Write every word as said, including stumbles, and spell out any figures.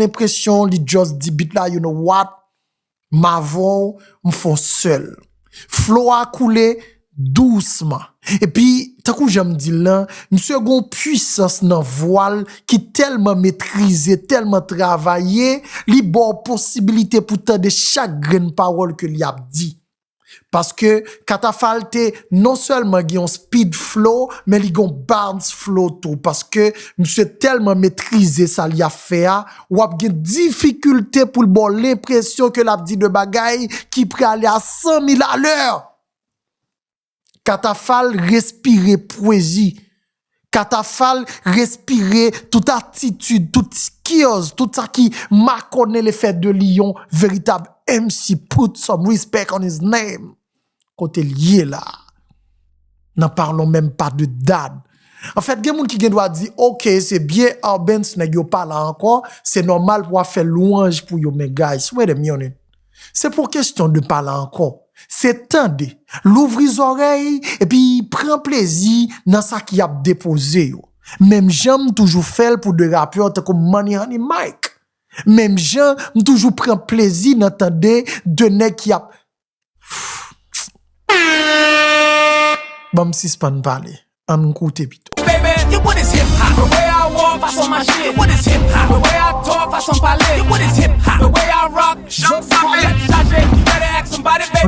enpresyon, li just di beat la, you know what? M avè w, m fè w sèl. Flow a koule dousman. Epi, tankou jan m di l lan, misye gen yon pwisans nan vwa l ki tèlman metrize, tèlman travaye, li ba w posibilite pou tande chak grenn pawòl ke li ap di. Paske Katafal te non sèlman gen yon speed flow, men li gen yon bounce flow tou. Paske misye tèlman metrize sa li ap fè a, w ap gen difikilte pou l ba w lenpresyon ke l ap di de bagay ki prale a san mil alè. Katafal respire pwezi. Katafal respire tout atitid, tout skills, tout sa ki makònen le fè de li yon veritab M C. Put some respect on his name. Kote l ye la? N'en parlons même pas de Dad. Anfèt, gen moun ki gen dwa di, ok, se byen Arbenz, nèg yo pa la ankò, se nòmal pou w ap fè lwanj pou yo, men guys, wait a minute. Se pa kesyon de pa la ankò. Se tande, louvri zòrèy, epi pran plezi nan sa ki ap depoze yo. Menm jan m toujou fè l pou de rapè tankou Money Honey Mike. Menm jan m toujou pran plezi nan tande de nèg ki ap Ban m sispann pale. Ann koute pito. Baby, you what is hip hop? The way I walk, façon mache. You what is hip hop? The way I talk, façon pale. You what is hip hop? The way I rock, jump, tèt chaje. You better ask somebody, baby.